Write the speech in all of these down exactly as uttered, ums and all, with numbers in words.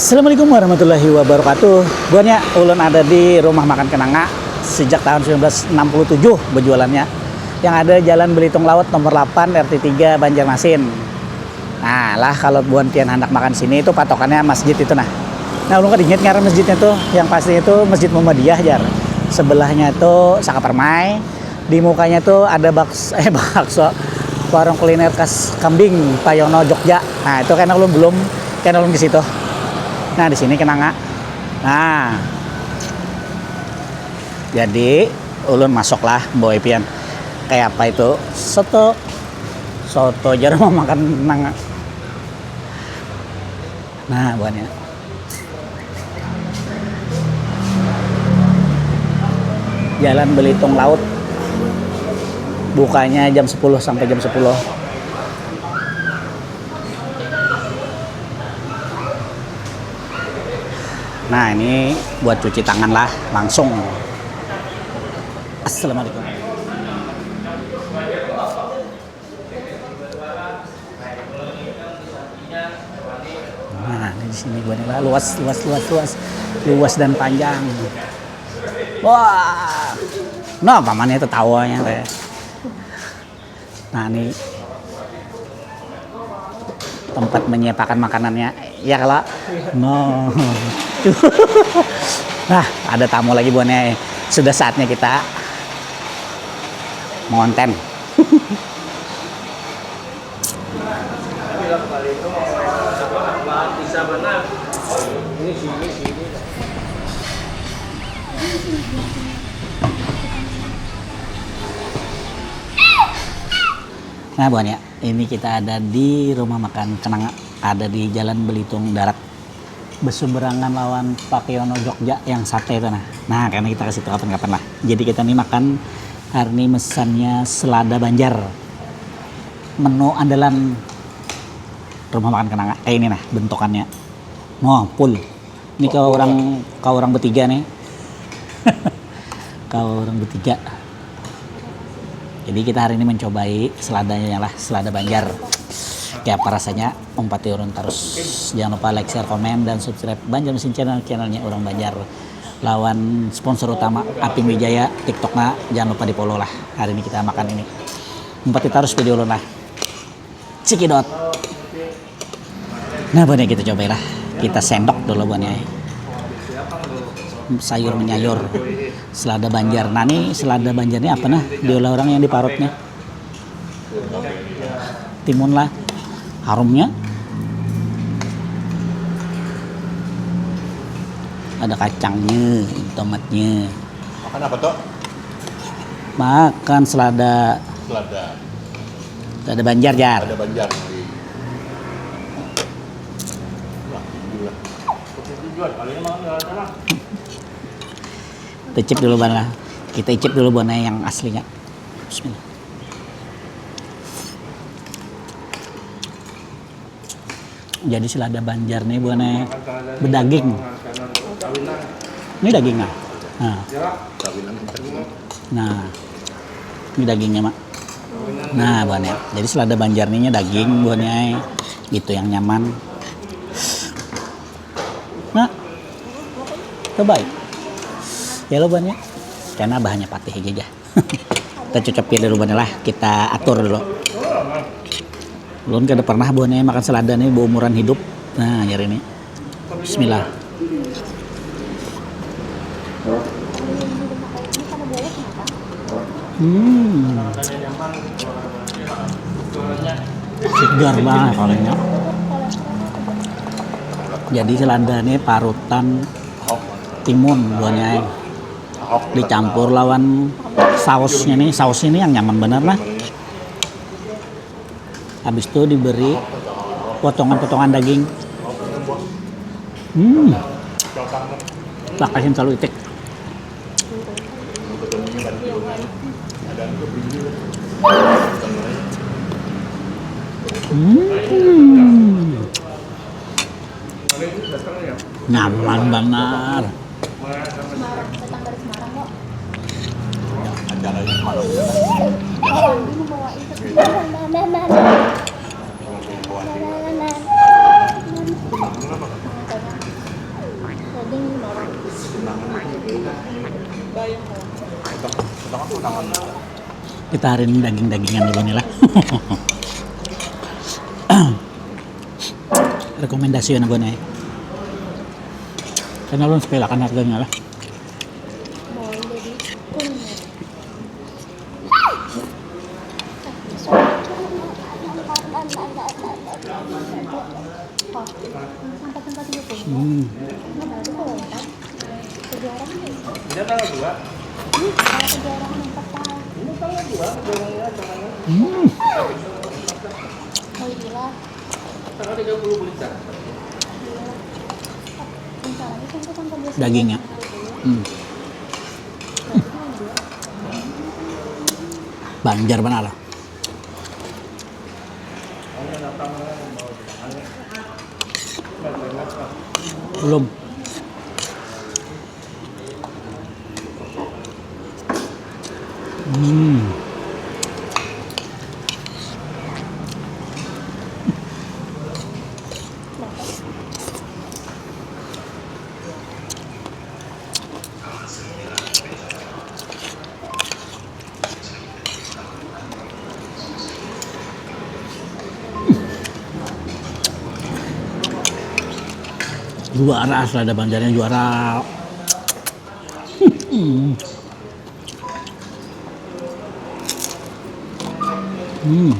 Assalamualaikum warahmatullahi wabarakatuh. Buhannya, ulun ada di rumah makan Kenanga sejak tahun sembilan belas enam puluh tujuh berjualannya. Yang ada Jalan Belitung Laut nomor delapan, R T tiga, Banjarmasin. Nah, lah, kalau buhan pian handak makan sini itu patokannya masjid itu, nah. Nah, ulun kada ingat ngaran masjidnya tuh. Yang pasti itu Masjid Muhammadiyah, jar. Sebelahnya itu Saka Permai. Di mukanya tuh ada baks eh bakso, warung kuliner khas kambing Payono Jogja. Nah, itu kena ulun belum, kena ulun ke situ. Nah, di sini Kenanga. Nah, jadi ulun masuk lah, boy pian. Kayak apa itu? Soto. Soto, jarang mau makan Kenanga. Nah, buhannya. Jalan Belitung Laut. Bukanya jam sepuluh sampai jam sepuluh. Nah, ini buat cuci tangan lah, langsung. Assalamualaikum. Nah, ini di sini gua nih lah, luas, luas, luas, luas, luas dan panjang. Wah, nah, pamannya itu tawanya teh. Nah, ini tempat menyiapkan makanannya, ya kalau, no. Nah, ada tamu lagi, buhannya. Sudah saatnya kita mengonten. Nah, buhannya, ini kita ada di rumah makan Kenanga, ada di Jalan Belitung Darat, berseberangan lawan Pakiono Jogja yang sate itu, nah. Nah, karena kita ke situ kapan-kapan lah. Jadi kita nih makan hari ini mesannya selada Banjar. Menu andalan rumah makan Kenanga. Eh, ini nah bentukannya. Noh, full. Ini kau orang, kau orang bertiga nih. Kau orang bertiga. Jadi kita hari ini mencobai seladanya lah, selada Banjar. Kayak apa rasanya? Umpati ulun terus. Jangan lupa like, share, komen, dan subscribe Banjarmasin Channel, channelnya orang Banjar. Lawan sponsor utama Apin Wijaya, TikToknya jangan lupa di follow lah. Hari ini kita makan ini. Umpati terus video ulun lah. Cekidot. Nah, buhannya kita cobai lah. Kita sendok dulu, buhannya. Sayur menyayur. Selada Banjar. Nah, ini selada Banjar ini apa nah? Diolah orang yang diparutnya. Timun lah. Harumnya. Ada kacangnya, tomatnya. Makan apa tuh? Makan selada. Selada. Selada Banjar, jar. Selada Banjar. Wah, tinggi lah. Tecip dulu, buhannya. Kita icip dulu, buhannya, yang aslinya. Bismillah. Jadi selada Banjar nih, buhannya, bedaging. Ini dagingnya. Nah. Nah, ini dagingnya, Mak. Nah, buhannya. Jadi selada Banjar nih daging, buhannya. Gitu yang nyaman. Nah, coba ya. Ya lo, buhannya. Karena bahannya patih aja, jar. Kita cocok ya dulu, buhannya lah. Kita atur dulu. Ulun kada pernah, buhannya, makan selada nih baumuran hidup. Nah, nyari ini. Bismillah. Hmm. Segar banget palingnya. Jadi selada nih parutan timun, buhannya. Dicampur lawan sausnya nih. Sausnya nih yang nyaman bener nah. Habis itu diberi potongan-potongan daging. Hmm. Lah, kasihin selalu itik. Hmm. Nyaman banar. Semarang, datang dari Semarang kok. Acaranya malam. Iya, Andi membawa itu. Mama, mama. Mama, mama. Kita hari ini daging-dagingan dulu nih lah. Rekomendasi ya gue nih. Karena lu sepelakan harganya lah. Hmm. Ini tanggal dua. Ini tanggal dua, ini tanggal dua. Hmm. Tanggal tiga puluh bulan. Dagingnya. Hmm. Banjar benar. Belum. Hmm. Juara, selada Banjarnya juara. Hmm. Hmm.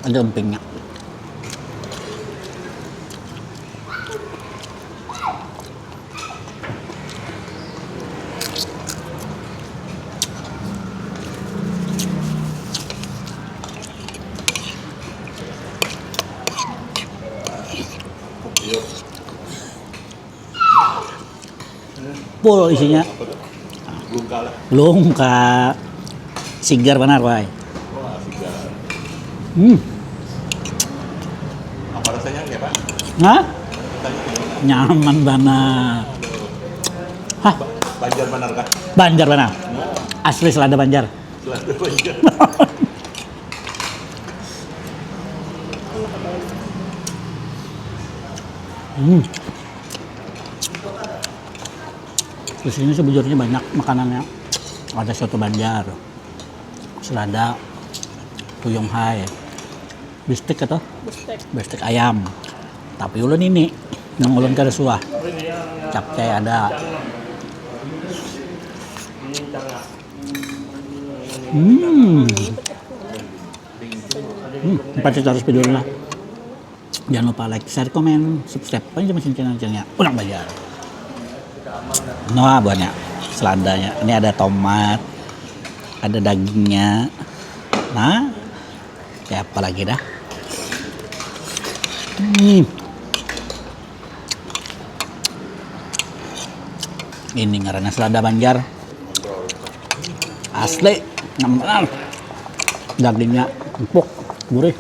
Ada empingnya. Full isinya. Belum kalah. Belum ka sigar benar, wai. Wah, sigar. Hmm. Apa rasanya, ya, Pak? Hah? Rasanya gimana? Nyaman banget. Hah? Banjar benar kah? Banjar benar. Nah. Asli selada Banjar. Selada Banjar. Hmm. Di sini sebujurnya banyak makanannya. Ada soto Banjar, selada, tuyung hai, bistik atau bistik, bistik ayam. Tapi ulun ini yang ulun kada suah. Capcay ada. Hmm. Hmm, pasti harus video lah. Jangan lupa like, share, komen, subscribe. Pokoknya macam channel-channelnya Pulang Banjar. Nah, buahnya, seladanya. Ini ada tomat, ada dagingnya. Nah, ya apa lagi dah. Hmm. Ini ngarannya selada Banjar. Asli, nyaman. Dagingnya empuk, gurih.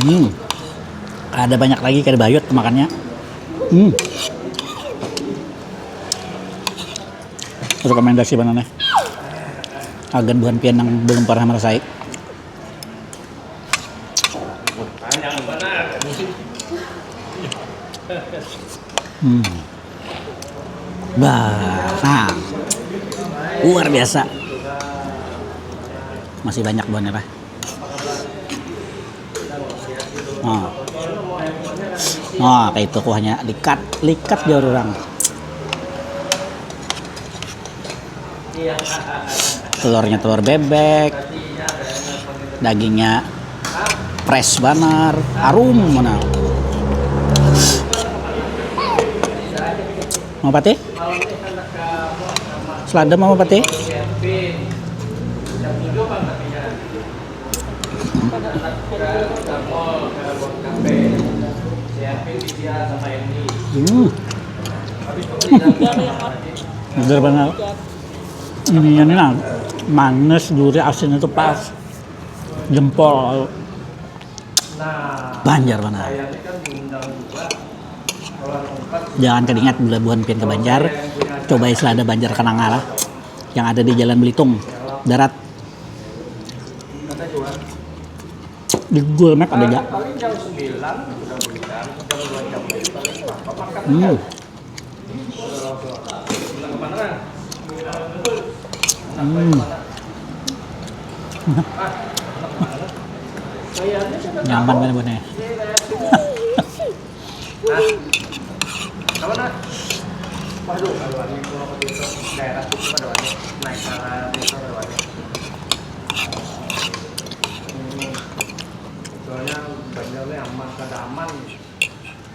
Hmm. Ada banyak lagi kada bayut makannya. Hmm. Rekomendasi banar nih. Agan buhan pian yang belum pernah merasai. Hmm. Bah, nah. Luar biasa. Masih banyak buahnya lah. Nah. Nah, kayak itu kuahnya likat, likat dia orang. Telurnya telur bebek, dagingnya fresh banar, harum mana. Mau pati? Selada mau pati? Hmm. Segar banget. Ini, ini lah, manis, gurih, asin itu pas. Jempol. Banjar mana? Jangan kada ingat bila buhan pian ke Banjar, cobai selada Banjar Kenanga lah, yang ada di Jalan Belitung Darat. Di Google Map ada ja. Paling jam sembilan sudah buka, jam dua jam lagi paling apa makan. Hmm. Udah langsung. Udah kemana, Bang? Enak, Bang, hmm. Kemana? Ah, enak banget. Kayaknya sudah nyaman tahu. Kan, Bun, ya? Di daerah sini. Nah, apa, nah? Waduh, Paduani, kalau ke desa, daerah situ Paduani, naik sana desa Paduani. Hmm. Soalnya banjarnya aman, kada aman,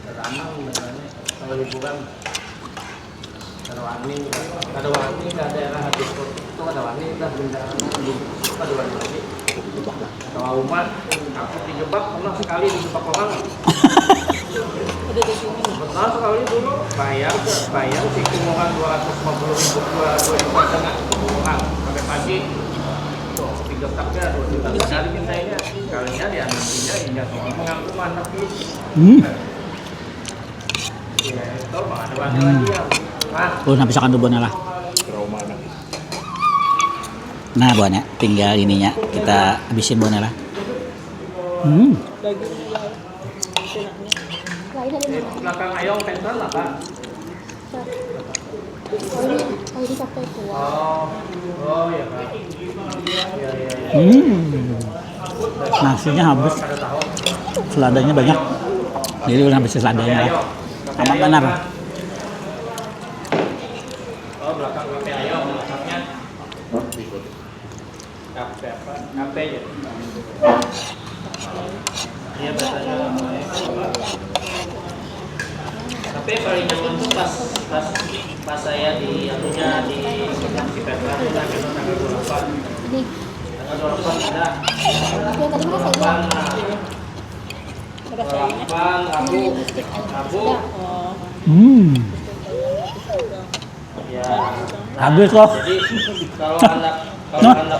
kada aman sebenarnya kalau liburan. Kada wani, kada wani, kada daerah habis itu kada wani, dah benda anu, kada wani lagi. Trauma, aku dijebak, pernah sekali dijebak orang. Udah di sini. Pernah sekali dulu, bayar, bayar si orang dua ratus lima puluh ribu, dua, dua juta setengah orang, sampai pagi. Tuh, dijebak dia dua juta sekali mintanya. Sekalinya dianaknya, inya tuh mengaku anak itu. Hmm. Iya, itu mah ada wani lagi ya. Hah? Ulun habisakan dulu, Bun, ya lah. Trauma, nah. Nah, Bun, ya, tinggal ininya kita habisin, Bun, ya lah. Hmm. Daging yang enaknya. Lain ada. Di belakang Ayong Center lah, Pak. Oh, ini, oh, ini pakai kuah. Oh, oh, iya, Pak. Iya, iya, iya. Hmm. Nasinya habis. Seladanya banyak. Jadi, udah habis seladanya lah. Aman benar. Oh, belakang kafe Ayong, belakangnya. Kafe apa? Kafe ya? Iya, bahasanya apa? Tapi yang paling nyaman tuh pas, pas, pas saya di, anunya, di, di Petra, kita, kita tanggal dua puluh delapan. Ini. Tanggal dua puluh delapan ada. Yang tadi mana saya bilang? Delapan, Rabu. Ini lipstick aja. Rabu. Sudah. Oh. Hmm. Ya. Habis loh. Jadi, kalau anak, kalau nah. Anak,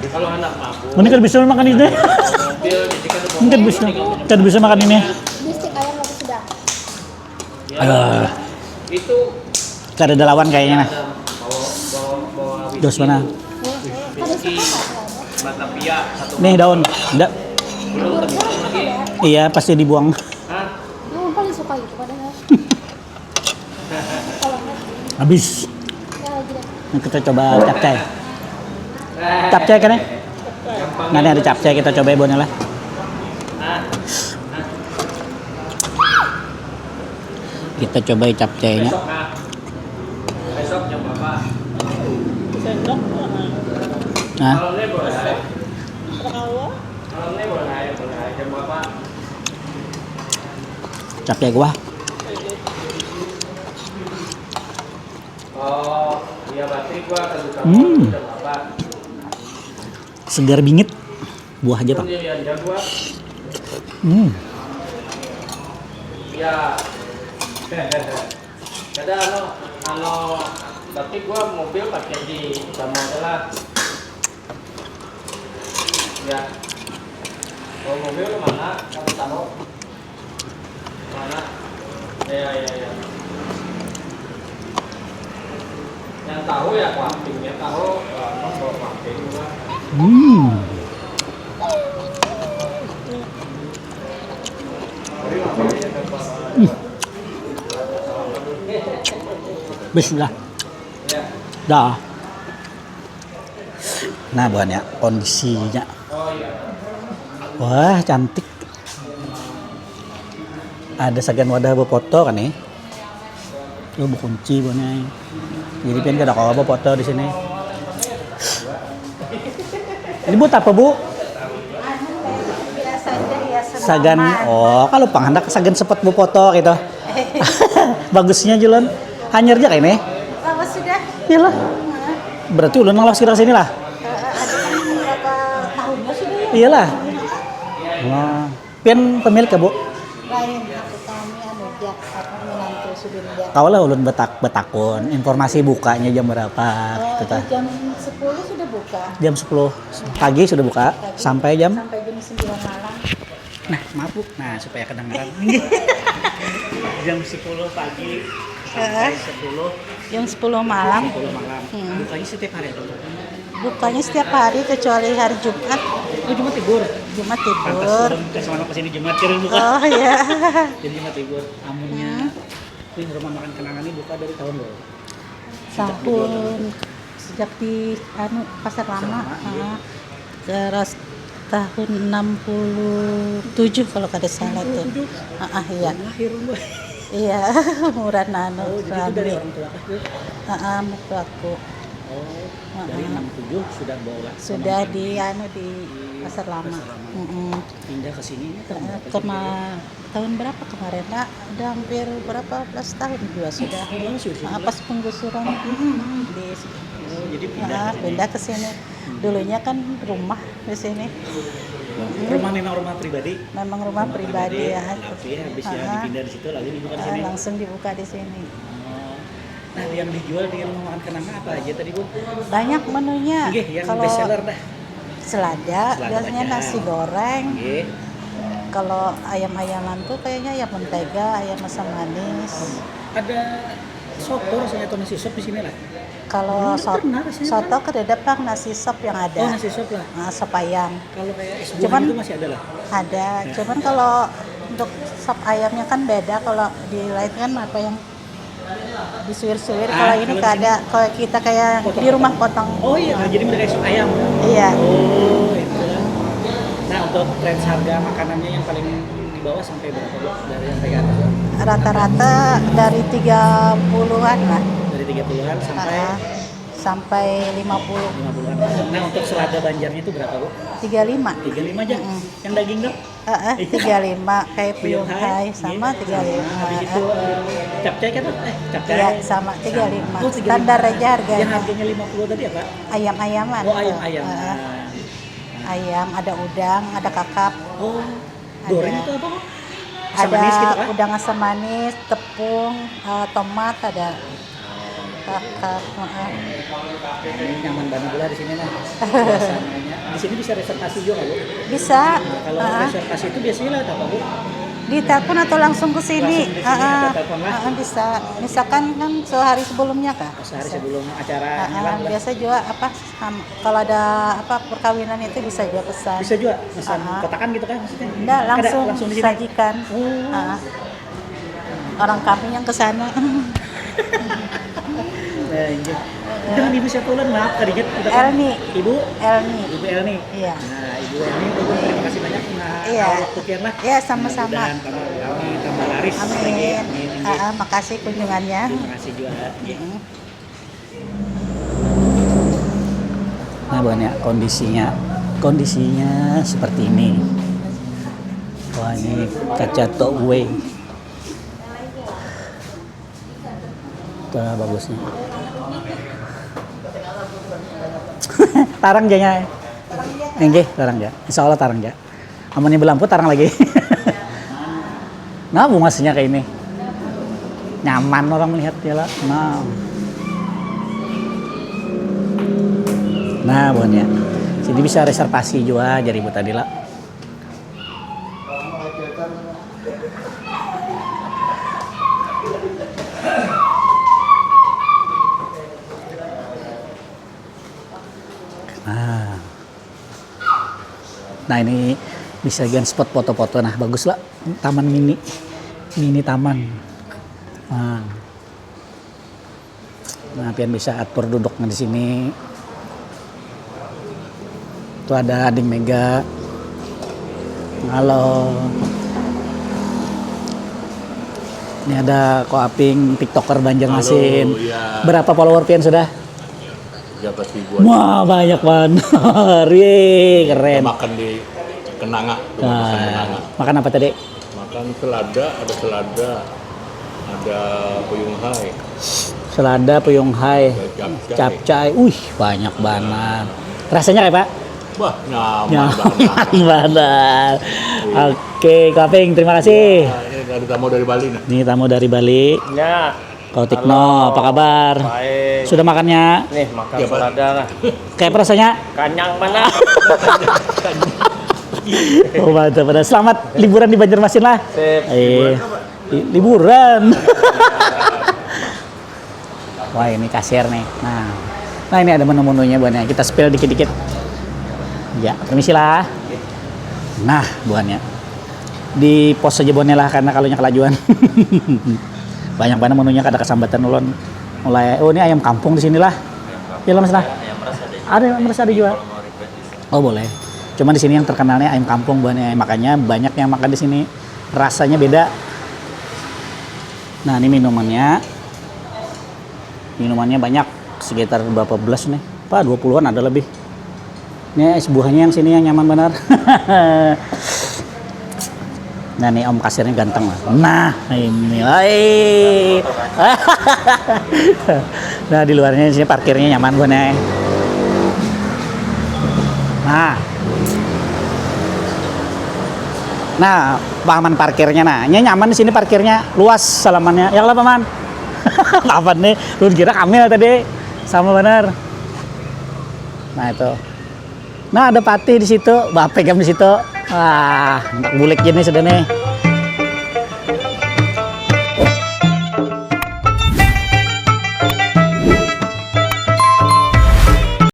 kalau anak mabuk, ini kan bisa makan ini. Mobil, jadi kan ini kan bisa, kan bisa makan ini. Lipstick ayam lagi sudah. Ya. Aduh. Itu kada ada lawan kayaknya, nah. Ada bawa, bawa, bawa whisky. Dos mana? Whisky, batavia, satu. Nih, daun. Ndak. Belum, belum lagi. Iya, pasti dibuang. Hah? Yang paling suka itu padahal. Habis. Nah, kita coba capcay. Capcay kan, ya? Nah, ini ada capcay, kita coba ya, Bun, ya lah. Kita coba capcaynya. Besok, Kak. Besok jam berapa? Sendok, Kak. Nah. Malamnya boleh. Berapa? Malamnya boleh, boleh. Jam berapa? Capcay kuah. Oh, iya, berarti gua akan buka hmm. Jam berapa? Segar bingit, buah aja, Pak. Pilihan jadwal. Hmm. Iya. Kada, anu, anu, tapi gua mobil pakai di utama aja lah. Ya. Kalau mobil kemana? Kamu tahu? Mana? Ya, ya, ya. Yang tahu ya kuamping, yang tahu, eh, emang bawa kuamping juga. Hmm. Hmm. Bismillah. Ya. Dah. Nah, buhannya kondisinya. Wah, cantik. Ada sagan wadah befoto kan nih. Lu bekunci buhannya. Jadi pian kada kawa befoto di sini. Ini buat apa, Bu? Anu, biasa aja ya, sagan, oh, kalau pang handak sagan spot befoto gitu. Bagusnya jalan. Hanyar aja kayak ini. Lawas sudah. Iyalah. Berarti ulun nang lawas kira sini lah. Eh, eh, ada yang berapa tahunnya sudah ya? Iyalah. Wah. Pian pemilik ya, Bu? Lain, aku kami anu, ya, apa, menantu sidin, ya. Kawa lah ulun betak-, betakun, informasi bukanya jam berapa, oh, gitu, tah. Jam sepuluh sudah buka. Jam sepuluh pagi sudah buka, pagi. Sampai jam? Sampai jam sembilan malam. Nah, maaf, Bu. Nah, supaya kedengaran. Jam sepuluh pagi sampai sepuluh. Jam sepuluh malam. Sepuluh malam. Hmm. Bukanya setiap hari atau? Bukanya setiap hari kecuali hari Jumat. Oh, Jumat libur. Jumat libur. Pantas orang ke sana ke sini Jumat kira buka. Oh iya. Jadi Jumat libur. Amunnya hmm. Wih, rumah makan kenangan ini buka dari tahun berapa? Tahun sejak di anu Pasar Lama, Pasar Lama, iya. Teras tahun enam puluh tujuh kalau kada salah tuh. Enam puluh tujuh? Ah, ah, iya. Belum lahir, Mbak. Iya, umuran anu. Oh, jadi itu dari orang tua kah, Bu? Heeh, mertua aku. Oh, dari enam tujuh sudah bawa. Sudah di anu di Pasar Lama. Pindah ke sini ini tahun berapa? Tahun berapa kemarin, Nak? Udah hampir berapa belas tahun juga sudah. Oh, sudah. Ah, pas penggusuran di pindah ke sini. Dulunya kan rumah di sini. Rumah memang rumah pribadi. Memang rumah pribadi ya. Tapi habis ya dipindah di situ lalu dibuka di sini. Langsung dibuka di sini. Oh. Nah, yang dijual di rumah makan kenangan apa aja tadi, Bu? Banyak menunya. Nggih, yang best seller dah. Selada, biasanya nasi goreng. Nggih. Kalau ayam-ayaman tuh kayaknya ayam mentega, ayam asam manis. Ada soto rasanya atau nasi sop di sini lah? Kalau soto kadada pang, nasi sop yang ada. Oh, nasi sop lah. Nah, sop ayam. Kalau kayak es buah gitu masih ada lah? Ada. Cuman kalau untuk sop ayamnya kan beda, kalau di lain kan apa yang disuir-suir, kalau ini kada, kalau kita kayak di rumah potong. Oh iya, nah, jadi mereka esok ayam. Iya. Oh, itu. Nah, untuk range harga makanannya yang paling di bawah sampai berapa, Bu? Dari yang paling atas, Bu? Rata-rata dari tiga puluhan lah. Dari tiga puluhan sampai? Ah, sampai lima puluh. Lima puluhan. Nah, untuk selada Banjarnya itu berapa, Bu? Tiga lima. Tiga lima aja. Yang daging, dong? Heeh, tiga lima kayak puyung hai sama tiga lima. Habis itu capcay kan? Eh, capcay. Iya, sama tiga lima. Oh, tiga lima. Standar aja harganya. Yang harganya lima puluh tadi apa? Ayam-ayaman. Oh, ayam-ayaman. Ayam, ada udang, ada kakap. Oh, goreng atau apa, Bu? Asam manis gitu kah? Ada udang asam manis, tepung, eh, tomat ada. Kakak, heeh. Ini nyaman banget lah di sini, nah. Suasananya. Di sini bisa reservasi juga, Bu? Bisa. Nah, kalau reservasi itu biasanya lewat apa, Bu? Ditelepon atau langsung ke sini? Langsung di sini atau telepon lah? Heeh, bisa. Misalkan kan sehari sebelumnya kah? Oh, sehari sebelum acara. Heeh, biasa juga apa, kalau ada apa perkawinan itu bisa juga pesan. Bisa juga pesan kotakan gitu kah maksudnya? Enggak, langsung di sini. Sajikan. Oh. Heeh. Orang kami yang ke sana. Nah, iya. Dengan Ibu siapa ulun? Maaf, kada ingat. Elni. Ibu? Elni. Ibu Elni. Iya. Nah, Ibu Elni, ulun terima kasih banyak, nah, waktu pian lah. Iya, sama-sama. Mudah-mudahan tambah ramai, tambah laris lagi. Amin. Amin. Ah, ah, makasih kunjungannya. Terima kasih juga. Nah, banyak kondisinya. Kondisinya seperti ini. Wah, ini kaca tok way. Tuh, bagusnya. Tarang janya. Enggih, tarang ja. Insya Allah tarang ja. Amunnya belampu tarang lagi. Nah, bungasnya kayak ini. Nyaman orang melihat ya lah. Nah. Nah, buahnya. Jadi bisa reservasi juga jadi ibu tadi lah. Nah. Nah, ini bisa gian spot foto-foto. Nah, bagus lah. Taman mini. Mini taman. Nah. Nah, pian bisa atur duduknya di sini. Tuh ada Ading Mega. Halo. Ini ada Ko Aping, TikToker Banjarmasin. Halo, ya. Berapa follower pian sudah? Tiga belas ribu aja. Wah, banyak banget. Wih, keren. Makan di Kenanga, rumah makan Kenanga. Makan apa tadi? Makan selada, ada selada, ada puyung hai. Selada, puyung hai, ada capcay. Capcay. Wih, banyak banget. Rasanya kayak apa? Wah, nyaman banget. Nyaman banget. Iya. Oke, Ko Aping, terima kasih. Ya, ini ada tamu dari Bali nih. Ini tamu dari Bali. Ya. Ko Tikno, apa kabar? Baik. Sudah makannya? Nih, makan selada lah. Kayak apa rasanya? Kanyang mana? Oh, mantap, mantap. Selamat liburan di Banjarmasin lah. Sip. Eh, liburan. Wah, ini kasir nih. Nah. Nah, ini ada menu-menunya buhannya. Kita spill dikit-dikit. Ya, permisi lah. Nah, buhannya. Di pos saja buhannya lah karena kalunya kalajuan. Banyak banget menunya kada kesambatan ulun. Mulai, oh, ini ayam kampung di sinilah. Ya lah, Mas lah. Ada yang merasa ada juga. Oh, boleh. Cuma di sini yang terkenalnya ayam kampung buhannya. Makanya banyak yang makan di sini. Rasanya beda. Nah, ini minumannya. Minumannya banyak, sekitar berapa belas nih? Pak, dua puluhan ada lebih. Ini es buahnya yang sini yang nyaman benar. Nah, nih om kasirnya ganteng lah. Nah, ini lah. Nah, di luarnya sini parkirnya nyaman buhannya. Nah. Nah, paman parkirnya nah. Nya nyaman di sini parkirnya, luas halamannya. Ya lah, paman. Paman nih, lu kira kami lah tadi. Sama benar. Nah, itu. Nah, ada patih di situ, bapegam di situ. Wah, bulik gini sudah nih.